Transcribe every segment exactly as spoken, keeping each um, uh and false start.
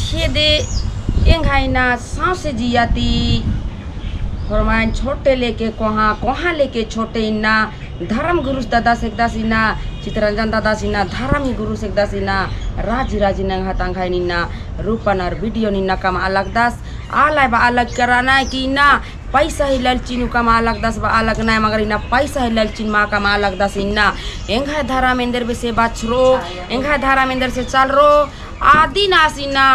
खेदे एंग्है इन्ना सौंसे जिया ती होरमारिन छोटे लेके कोहाँ, कोहाँ लेके छोटे इन्ना धरम गुरुस ददस एकदस इन्ना चितरंजन ददस इन्ना धरम ही गुरुस एकदस इन्ना राजी राजी नंग्है तंग्है इन्ना रूपन अर video इन्ना कमआ लगदस। आलय बआ लगकी रअनय कि इन्ना पैसा ही ललची नू कमआ लगदस बआ लगनय, मगर इन्ना पैसा ही ललची नू मा कमआ लगदस। इन्ना एंग्है धरम एन्देर बेसे बछरो, एंग्है धरम एन्देर से चलरो, आदिन आस इन्ना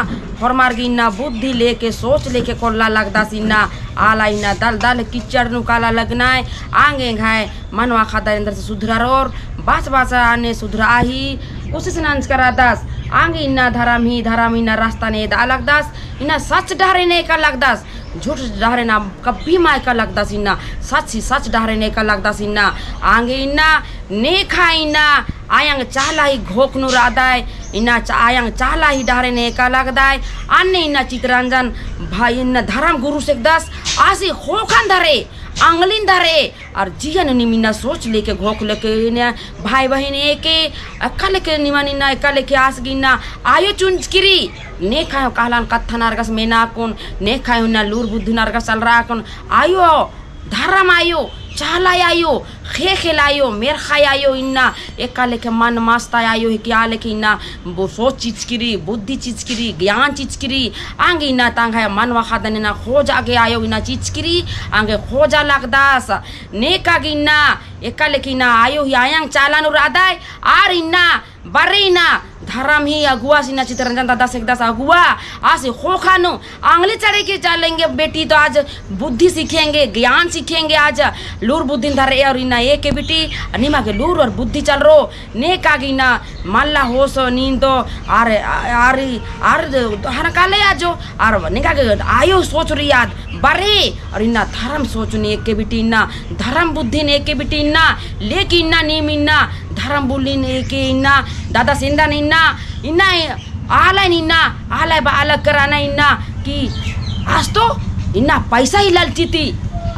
होरमार गे इन्ना बुद्धि लेके, सोच लेके कोल्ला लगदस। इन्ना आला इन्ना दल दल कीचड़ नू काला लगनय। आंगे एंग्है मनवा ख़द्दर एन्देर से सुधरारओर, बाच बाच अन्ने सुधरआ ही कोसिस नंजका रअदस। आंगे इन्ना धरम ही, धरम इन्ना रस्ता नू एदआ लगदस। इन्ना सच डहरे नू एका लगदस, झूठ डहरे नू कभी मा एका लगदस। इन्ना सच ही सच डहरे नू एका लगदस। इन्ना आंगे इन्ना नेखा इन्ना आयंग चाला ही घोख नू रअदय, इन्ना च-, आयंग चाला ही डहरे नू एका लगदय। अन्ने इन्ना चितरंजन भाई इन्ना धरम गुरुस एकदस, आसी ख़ोख़न धरे, अंगलिन धरे, अर जिया नू नीम इन्ना सोच लेके घोख लेके इन्ना भाई बहिन एके, एका लेके निमन इन्ना, एका लेके आस गे इन्ना आयो चुंचकी रई, नेखा हूँ कहलान कत्थन अरगस मेना कुन, नेखा हूँ इन्ना लूर बुद्धिन अरगस चलरआ कुन, आयो धरम आयो, चाला आयो, ख़ेख़ेल आयो, मेर्ख़ा आयो, इन्ना एका लेखे मन मस्त आयो हिके, आ लेखे इन्ना बो सोच चिचकी रई, बुद्धि चिचकी रई, ज्ञान चिचकी रई। आंगे इन्ना तंग्है मनवा ख़द्दन इन्ना खोजा गे आयो इन्ना चिचकी रई, आंगे खोजा लगदस। नेका गे इन्ना एका लेखे इन्ना आयो ही आयंग चाला नू रअदय, आर इन्ना बरई इन्ना धरम ही अगुवास इन्ना चितरंजन ददस एकदस अगुवा, आसी ख़ोख़ा नू अंगली चढ़े के चलेंगे बेटी, तो आज बुद्धि सीखेंगे, ज्ञान सीखेंगे, आज लूर बुद्धिन धरे और इन्ना एके बेटी, निमा गे लूर और बुद्धि चलरो, नेका गे इन्ना मल्ला होस नीन तो आर, आर, आर हन काले आजो, आर नेका गे आयो सोच रई आद बरई, और इन्ना धरम सोच नू एके बेटी इन्ना, धरम बुद्धि नू एके बेटी इन्ना, लेके इन्ना नीम इन्ना धरम बुल्लिन एके इन्ना, ददस एन्दन इन्ना, इन्ना आलय इन्ना, आलय बआ लगकी रअनय इन्ना कि आस तो इन्ना पैसा ही ललची ती,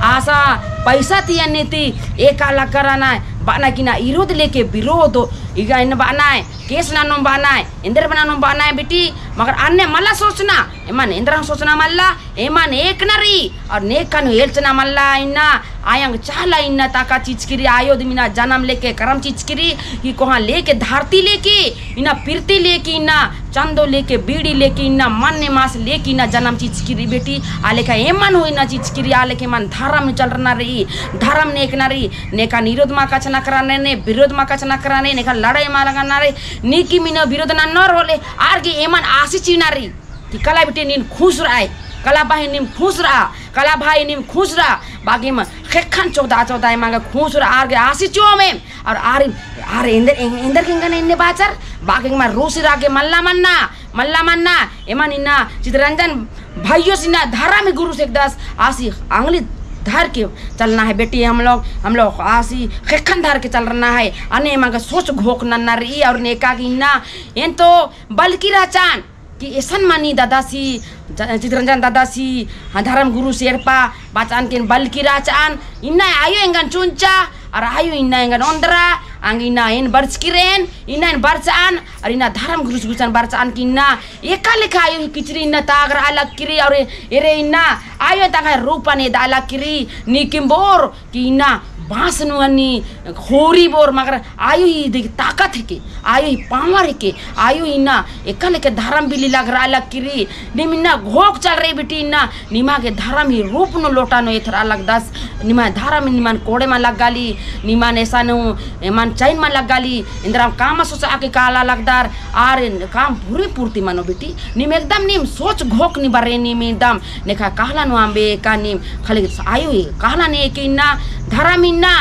आसा पैसा ती अन्ने ती एका लगकी रअनय, बअनय कि इन्ना इरोध लेके बिरोध, इगा इन्ना बअनय, केस ननोम बअनय, एन्देर ननोम बअनय बेटी, मगर अन्ने मल्ला सोचना, एमन एन्दरा सोचना मल्ला, एमन एकना रई, और नेकन एल्चना मल्ला इन्ना, आयंग चाला इन्ना ताका चिचकी रई, आयो दिम इन्ना जनम लेके करम चिचकी रई, कि कोहाँ लेके धरती लेके, इन्ना पिरती लेके, इन्ना चंदो लेके, बीड़ी लेके, इन्ना मन्ने मास लेके, इन्ना जनम चिचकी रई बेटी, आ लेखा एमन हूँ इन्ना चिचकी रई, आ लेखा एमन धरम नू चलरना रई, धरम नू एकना रई, नेकन इरोध मा कछनखरना रई, ने बिरोध मा कछनखरना रई, नेकन लड़ाई मा लगाना रई, नीकिम इन्ना बिरोध ननोर होले, आर गे एमन आसी चिअना रई। कि कला बेटी नीन खुश रअय, कला बहिन नीम खुश रआ, कला भाई नीम खुश रआ, बाकिम ख़ेक्खन चोदा चोदा एमा गे खुश रआ, आर गे आसी चिओम एम, और आर, आर एन्देर, एन्देर गे एंगन एन्ने बाचर, बाकिम रूसी रआ गे मल्ला मन्ना, मल्ला मन्ना, एमन इन्ना चितरंजन भइयोस इन्ना धरम ही गुरुस एकदस, आसी अंगली धर के चलना है बेटी, हम लोग, हम लोग आसी ख़ेक्खन धर के चलरना है, अन्ने एमा गे सोच घोख नन्ना रई, और नेका गे इन्ना, एन तो बलकी रहचन, कि एसन मनी ददसी, ज-, चितरंजन ददसी, हाँ, धरम गुरुस एड़पा बाचन के एन बलकी रहचन, इन्ना आयो एंगन चुंचा, और आयो इन्ना एंगन ओन्द्रा, आंगे इन्ना एन बरचकी रएन, इन्ना एन बरचन, और इन्ना धरम गुरुस गुसन बरचन कि इन्ना एका लेखा आयो ही किचरी इन्ना तागरआ लगकी रई, और ए-, एरे इन्ना आयो तंग्है रूपन एदआ लगकी रई, नीकिम बोर, कि इन्ना बाँस नू हनी खोरी बोर, मगर आयो ही इदी ताकत हिके, आयो ही power हिके, आयो ही इन्ना एका लेके धरम बिल्ली लगरआ लगकी रई, नीम इन्ना घोख चलरई बेटी इन्ना, निमा गे धरम ही रूप नू लोटा नू एथरआ लगदस, निमा धरम निमन कोड़े मा लग्गाली, निमन एसा नू एमन चैन मा लग्गाली, एन्दरा काम सोचआ के काला लगदर, आर काम भुरी पूर्ति मनो बेटी, नीम एकदम नीम सोच घोख नी बरई नीम एकदम, नेखा कहला नू अम्बे एका नीम खाली आयो ही कहला ने के इन्ना धरम इन्ना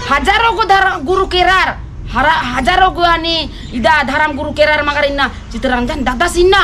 हजारों गो धर-, गुरु केरर, हरा-, हजारों गो हनी इदा धरम गुरु केरर, मगर इन्ना चितरंजन ददस इन्ना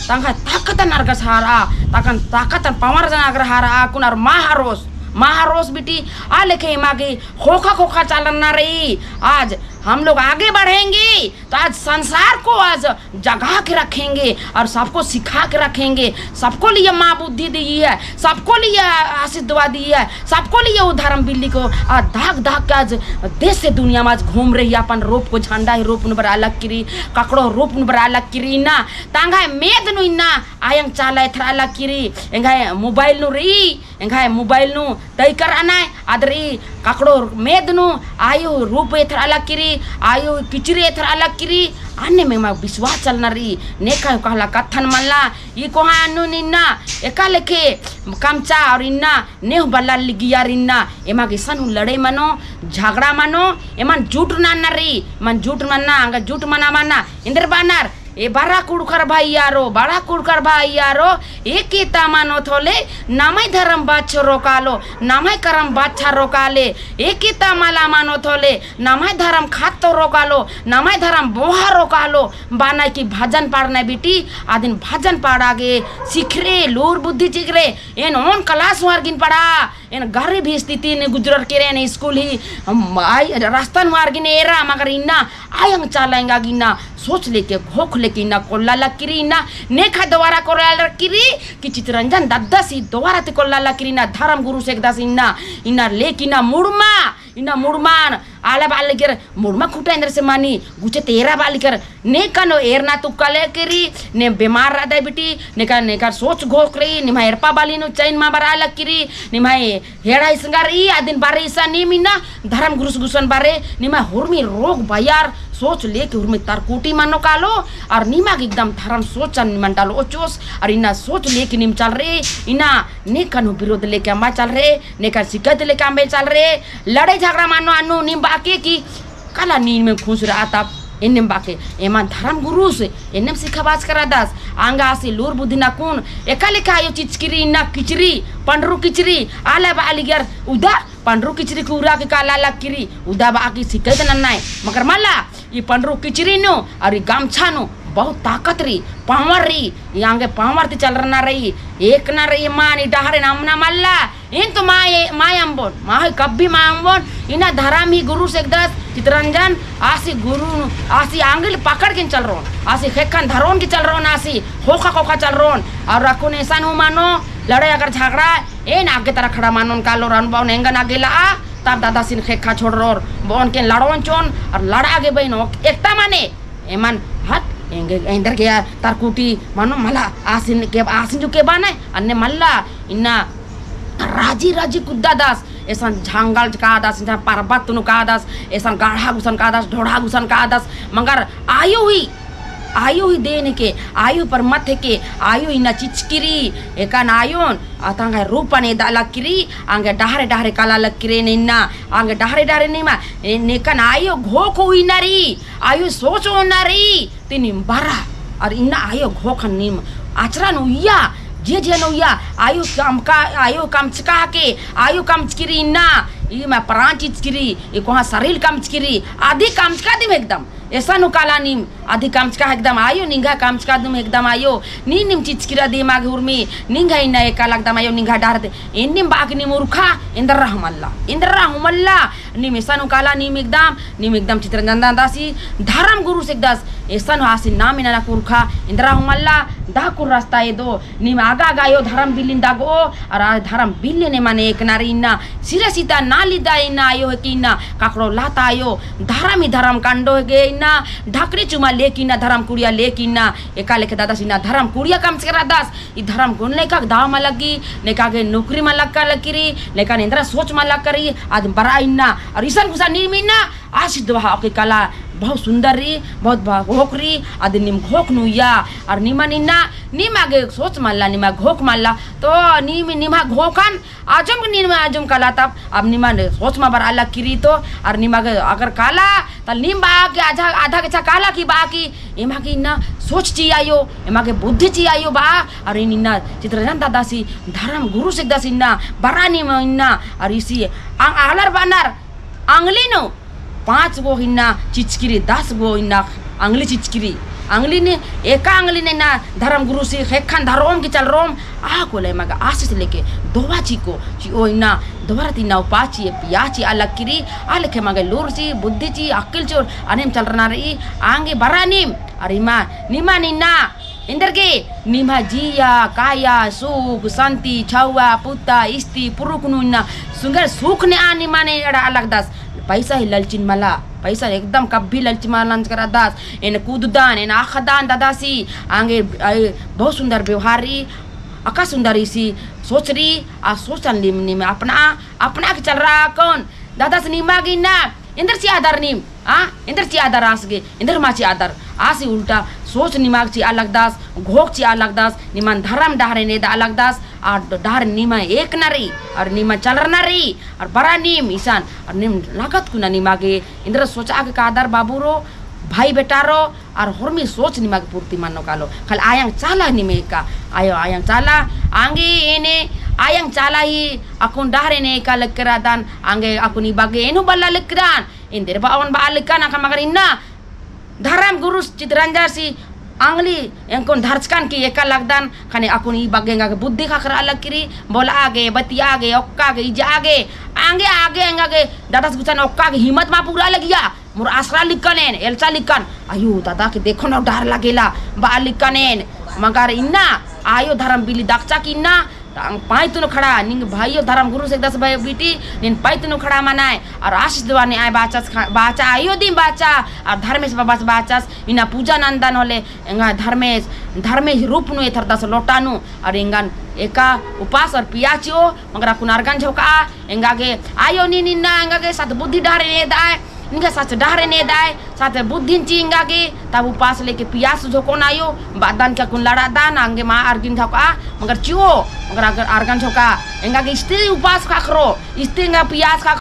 तंग्है ताकतन अरगस हरआ, ताकन ताकतन power जन अगर हरआ कुन अर मा हरोस, मा हरोस बेटी, आ लेखे एमा गे ख़ोख़ा ख़ोख़ा चलरना रई। आज हम लोग आगे बढ़ेंगे तो आज संसार को आज जगा के रखेंगे और सबको सिखा के रखेंगे। सबको लिए माँ बुद्धि दी है, सबको लिए आशीष दुआ दी है, सबको लिए वो धर्म बिल्ली को आ धाक धाक के आज देश से दुनिया में आज घूम रही है। अपन रूप को झंडा ही रूप नू बरआ लग किरी, ककड़ो रूप नू बरआ लग किरी इन्ना। तांग्है मेद नू इन्ना आयंग चाला एथरआ लग किरी, एंग्है मोबाइल नू रई, एंग्है मोबाइल नू तई करअनय, अदरी ककड़ो मेद नू आयो रूप एथरआ लग किरी, आयो किचरी एथरआ लग किरी, अन्नेम एमा विश्वास चलना रई। नेखा कहला कत्थन मल्ला, ई कोहा अन्नु इन्ना एका लेखे कमचा और इन्ना नेहूँ बल्ला लिगियर इन्ना, एमा गे इसन हूँ लड़े मनो, झगड़ा मनो, एमन जुट नन्ना रई, एमन जुट मन्ना, अंगा जुट मना मन्ना, एन्देर बअनर, ए बड़ा कुँड़ुख़र भइयारो, बड़ा कुँड़ुख़र भइयारो, एकी ता मनोत होले, नम्है धरम बाछरो कालो, नम्है करम बाछरो काले, एकी ता मला मनोत होले, नम्है धरम खातरो कालो, नम्है धरम बोहरो कालो, बअनय की भजन पाड़नय बिटी, अदिन भजन पाड़ा गे सिखरे, लूर बुद्धि चिखरे, एन ओन class नू आर गिन पड़ा, एन गरीब ही स्थिति नू गुजरर केरे, एन स्कूल ही, हम, आई, रास्ता नू आर गिन एरा, मगर इन्ना आयंग चाला एंगा गे इन्ना सोच लेके, घोख लेके इन्ना कोल्ला लग किरी इन्ना, नेखा दोबारा कोल्ला लग किरी कि चितरंजन दद्दस ही दोबारा ती कोल्ला लग किरी इन्ना, धर्म गुरुस एकदस इन्ना, इन्ना लेके इन्ना मुड़मा, इन्ना मुड़मान आला बआ लगियर, मुड़मा खुटा एन्देर से मनी, गुचे ती एरा बआ लगियर, नेका नू एरना तुक्का लग किरी, ने बेमार रअदय बिटी, नेका, नेका सोच घोख रई, निम्है एड़पा बाली नू चैन मा बरआ लग किरी, निम्है हेड़ा इसंगा रई, अदिन बारे इसन नीम इन्ना धरम गुरुस गुसन बारे, निम्है हुरमी रोग बयार सोच लेके हुरमी तरकुटी मनो कालो, और निमा गे एकदम धरम सोचन निमन डालो ओचोस, और इन्ना सोच लेके नीम चलरे, इन्ना नेकन हूँ विरोध लेके अम्बा चलरे, नेकन शिकायत लेके अम्बे चलरे, लड़े झगड़ा मनो अन्नु नीम बाके की काला नीम खुश रआ तब, एन्नेम बाके, एमन धरम गुरुस, एन्नेम सिखाबाचका रअदस, अंगा आसी लूर बुद्धि नकुन, एका लेखा आयो चिचकिरी इन्ना किचरी, पंडरू किचरी, आला बआ लगियर उदा, पंडरू किचरी कुरा के काला लग किरी, उदा बाकी शिकायत नन्नाय, मगर मला, ई पंडरू किचरी नू, और ई गमछा नू, बहुत ताकत रई, power रई, ई आंगे power ती चलरना रई, एकना रई मान, ई डहरे नमना मल्ला, इन तो माय, माय अम्बोन, माय कब्बी माय अम्बोन, इन्ना धरम ही गुरुस एकदस, चितरंजन, आसी गुरु, आसी आंगिल पकड़ के चलरोन, आसी खेखन धरोन के चलरोन, आसी होखा कोखा चलरोन, और अक्कुन एसन हूँ मनो, लड़े अगर झगड़ा, एन आगे तरा खड़ा मनोन कालो रन बओन एंगन आगे लआ, तब दादासिन खेखा छोड़रोर, बओन के लड़ोन चोन, और लड़ा गे बइन, एकता मने, एमन हट, एंगे, एन्देर गे तरकुटी, मनो मला, आसिन के, आसिन जो के बाने, अन्ने मल्ला, इन्ना राजी राजी कुद्दादस, एसन जंगल कादस, एसन पर्वत नू कादस, एसन गढ़ा गुसन कादस, ढोढ़ा गुसन कादस, मगर आयो ही, आयो ही देन हेके, आयो पर मत हेके, आयो इन्ना चिचकिरी, एकान आयोन, अतंग रूपन एदा लक्किरी, आंगे डहरे डहरे काला लक्किरे ने इन्ना, आंगे डहरे डहरे निमा, ए, नेकन आयो घोख उइना रई, आयो सोच ओना रई, ती नीम बरा, और इन्ना आयो घोखन नीम आचरन उइया, जे जे न उइया, आयो कमका, आयो कमचका हेके, आयो कमचकिरी इन्ना, ई मा प्राण चिचकिरी, ई कोहा सरील कमचकिरी, अदी कमचका दिम एकदम, एसन हूँ काला नीम, अदी कमचका एकदम आयो, निंग्है कमचका दिम एकदम आयो, नी नीम चिचकिरा दिम आगे हुरमी, निंग्है इन्ना एका लगदम आयो, निंग्है डहर दे, एन्नेम बाकी नीम उरखा, एन्दरा हूँ मल्ला, एन्दरा हूँ मल्ला, नीम एसन हूँ काला, नीम एकदम, नीम एकदम चितरंजन दादासी, धरम गुरुस एकदस, एसन हूँ आसी नाम इन्ना ना कुरखा, एन्दरा हूँ मल्ला, दहकुर रस्ता एदो, नीम आगा आगा आयो धरम बिल्लिन दागो, और आ धरम बिल्लिन एमन एकना रई इन्ना, सिरा सीता ना लिदा इन्ना आयो हेके इन्ना, ककड़ो लाता आयो, धरम ही धरम कंडो हेके इन्ना, ढकनी चुमा लेके इन्ना, धरम कुड़िया लेके इन्ना, एका लेखे दादास इन्ना धरम कुड़िया कमचका रअदस, ई धरम गुन नेका गे दव मल लग्गी, नेका गे नौकरी मल लग्गा लग्गिरी, नेका एन्दरा सोच मल लग्गा रई, अद बरा इन्ना, और इसन गुसन नीम इन्ना, आसी दोहा ओके काला, बहुत सुंदर रई, बहुत बा-, घोख रई, अद नीम घोख नू उइया, और निमन इन्ना, निमा गे सोच मल्ला, निमा घोख मल्ला, तो नीम, निमा घोखन, आजम नीम आजम काला तब, अब निमन सोच मा बरा लग्गिरी तो, और निमा गे अगर काला, तल नीम बाकी आधा, आधा गेच्छा काला की बाकी, एमा गे इन्ना सोच चिआ आयो, एमा गे बुद्धि चिआ आयो बा, और इन इन्ना चितरंजन दादासी धरम गुरुस एकदस इन्ना, बरा नीम इन्ना, और इसी आं-, आलर बानर, अंगली नू, पाँच गो इन्ना चिचकिरी, दस गो इन्ना अंगली चिचकिरी, अंगली ने, एका अंगली ने ना धर्म गुरुसी ख़ेक्खन धरोम की चलरोम, आ कोले मगा आशीष लेके दोवा चिको, चिओ इन्ना, दोबारा ती इन्ना उपास चिए, पियास चिआ लक्किरी, आ लेखे मगा लूर ची, बुद्धि ची, अक्किल ची, अनेम चलरना रई, आंगे बरा नीम, अर इमा, निमा निन्ना, एन्देरगे, निमा जिया, काया, सुख, शांति, छउवा, पुता, स्त्री, पुरुख नू इन्ना, सुंगर सुख ने आ निमा ने एड़ा अलग दस, पैसा ही ललचिन मला, पैसा एकदम कभी ललचिन मला नंजकर अदस, एन कूददान, एन अख़दान ददासी, आंगे, आए, बहुत सुंदर व्यवहार रई, अका सुंदर इसी सोच रई, आ सोचन नीम, नीम अपना, अपना के चलरा कौन, ददास निमा गे इन्ना, एन्देर चिआ दर नीम, आ, एन्देर चिआ दर आस गे, एन्देर मा चिआ दर, आसी उल्टा सोच निमा गे चिआ लगदस, घोख चिआ लगदस, निमन धरम डहरेन एदा लगदस, आ डहरेन निमा एकना रई, अर निमा चलरना रई, अर बरा नीम इसन, अर नीम लागत कुना निमा गे, एन्देर सोचा गे कादर बाबुरो, भाई बेटारो, अर होरमी सोच निमा गे पूर्ति मनो कालो। खाली आयंग चाला निमे का, आयो आयंग चाला, आंगे एने आयंग चाला ही अक्कुन डहरेन एका लक्करादन, आंगे अक्कुन ई बग्गे एनु बल्ला लक्करान, एन्देर बअवन बआ लक्कन अख़न मगर इन्ना धरम गुरुस चितरंजनसी अंगली एंगन धरचकन की एका लगदन, ख़ने अक्कुन ई बग्गे एंगा गे बुद्धि ख़क्खरआ लक्किरी, बोलआ गे, बतिया गे, ओक्का गे, इजआ गे, आंगे आगे एंगा गे ददस गुसन ओक्का गे हिम्मत मा पूरा लगिया। मोर आसरा लिक्कन एन, एल्चा लिक्कन। आयो दादा के देखो ना डर लगेला, बआ लिक्कन एन। मगर इन्ना, आयो धरम बिल्ली दकचा की इन्ना, तांग पाइत नू खड़ा, निंग भाइयो धरम गुरुस एकदस भाई बेटी, नीन पाइत नू खड़ा मनाय, अर आशीष देवा ने आय बाचस खा-, बाचा आयो दिम बाचा, अर धर्मेस बाबस बाचस, इन्ना पूजा नंदन होले, एंगा धर्मेस, धर्मेस रूप नू एथरदस लोटा नू, अर एंगन एका उपास अर पियास चिओ, मगर अक्कुन अरगन झोंकआ, एंगा गे आयो नीन इन्ना एंगा गे सत बुद्धि डहरेन एदआ, एंगा सच डहरेन एदआ, सच बुद्धिन चिआ एंगा गे, तब उपास लेके पियास झोंकोन आयो, बअदन के अक्कुन लड़ादन, आंगे मा अरगिन झोंकआ, मगर चिओ, मगर अगर अरगन झोंकआ, एंगा गे इस्ती उपास ख़क्खरो, इस्ती एंगा पियास ख़क्खरो,